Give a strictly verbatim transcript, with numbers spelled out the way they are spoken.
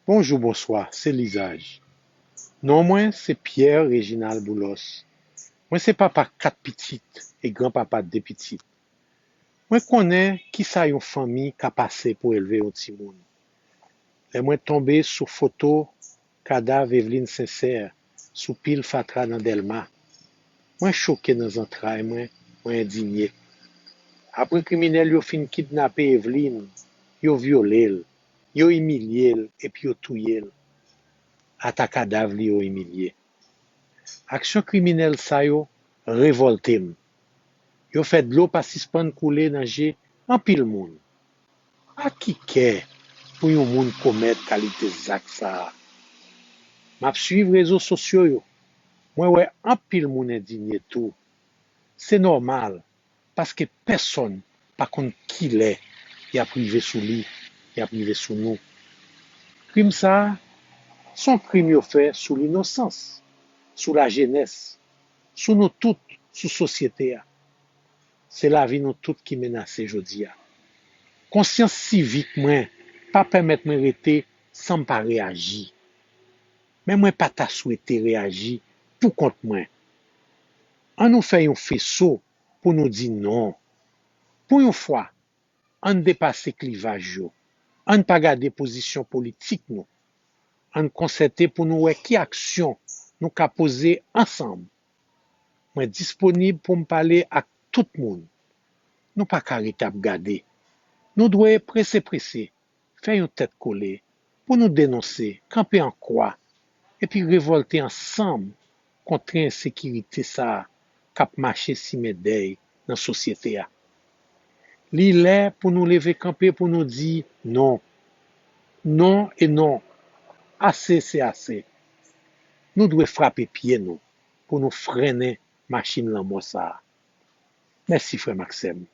Bonjou, bonswa, se Lizaj. Non mwen se Pierre Reginald Boulos. Mwen se papa kat pitit e granpapa de pitit. Mwen konnen kisa yon fanmi ka pase pou elve yon timoun. Lè mwen tonbe sou foto kadav Eveline Sincère sou pil fatra nan Dèlma, mwen choke nan zantray mwen, mwen endinye. Apre kriminèl yo fin kidnape Eveline, yo vyole l, yo imilye l epi yo touye l. Ata kadav li yo imilye. Aksyon kriminèl sa yo revòlte m. Yo fè dlo pa sispann koule nan je anpil moun. A ki kè pou yon moun komèt kalite zak sa a? M ap swiv rezo sosyo yo. Mwen wè anpil moun endinye tou. Se nòmal, paske pèsonn pa konn kilè y ap rive sou li, y ap rive sou nou. Krim sa a, se yon krim yo fè sou linosans, sou lajenès, sou nou tout, sou sosyete a. Se lavi nou tout ki menase jodi a. Konsyans sivik mwen pa pèmèt mwen rete san m pa reyaji. Men mwen pa ta swete reyaji pou kont mwen. Ann nou fè yon feso pou nou di non. Pou yon fwa, ann depase klivaj yo. Ann pa gade pozisyon politik nou. Ann konsète pou nou wè ki aksyon nou ka poze ansanm. Mwen disponib pou m pale ak tout moun. Nou pa ka ret ap gade. Nou dwe prese prese fè yon tèt kole pou nou denonse, kanpe an kwa, epi revòlte ansanm kont tren ensekirite sa a k ap mache simen dèy nan sosyete a. Li lè pou nou leve kanpe pou nou di non. Non e non. Ase se ase. Nou dwe frape pye nou pou nou frennen machin lanmò sa a. Mèsi frè m ak sè m.